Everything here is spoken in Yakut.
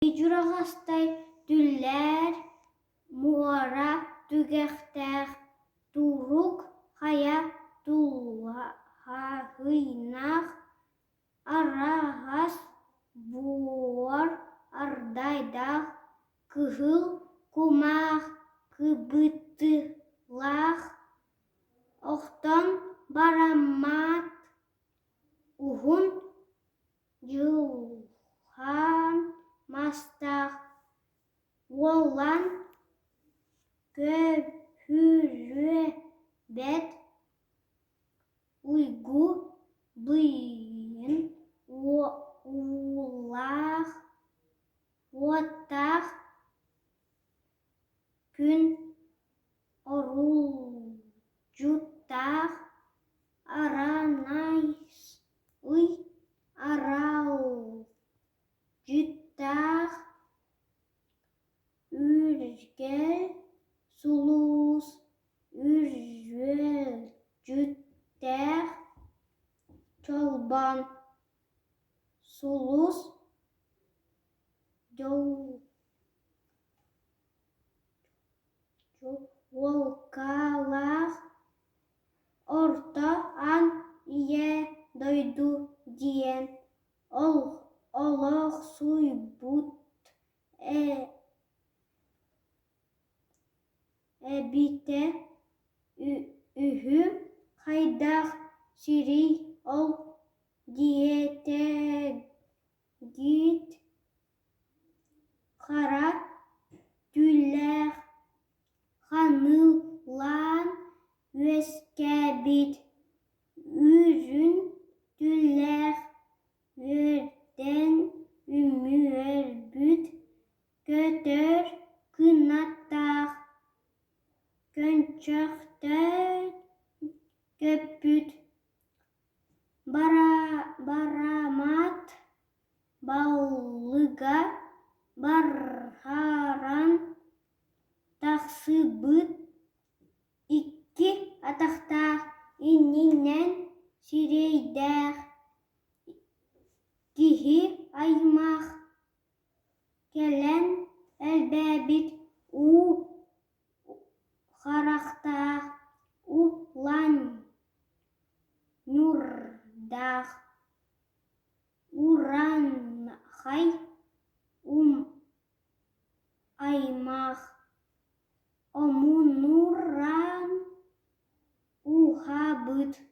Дьураҕастай түллэр муора түгэхтээх Турук хайа тулхаһыйнаах араҕас буор ардайдаах кыһыл кумах кыбытыылаах охтон бараммат уһун дьулҕан мастаах уолан көһүрүөбэт уйгу быйын уулаах уоттаах күн орулдьуттаах аранайс ый аралдьыттаах үргэл сулус үрүөлдьүттээх чолбон сулус Дьуолкалаах Орто Аан Ийэ дойду диэн олохсуйбут эбитэ үһү, хайдах сирий ол диэтэҕит Хара түүлээх ханыылаан үөскээбит үрүҥ түүлээх үөрдэн үмүөрбүт көтөр кынаттаах көнчөхтөн көппүт бараммат балыга барҕаран тахсыбыт икки атахтаах иннинэн сирэйдээх киһи аймах кэлэн элбээбит уу харахтаах улан ньурдаах Ураанхай аймах омунууран уһаабыт.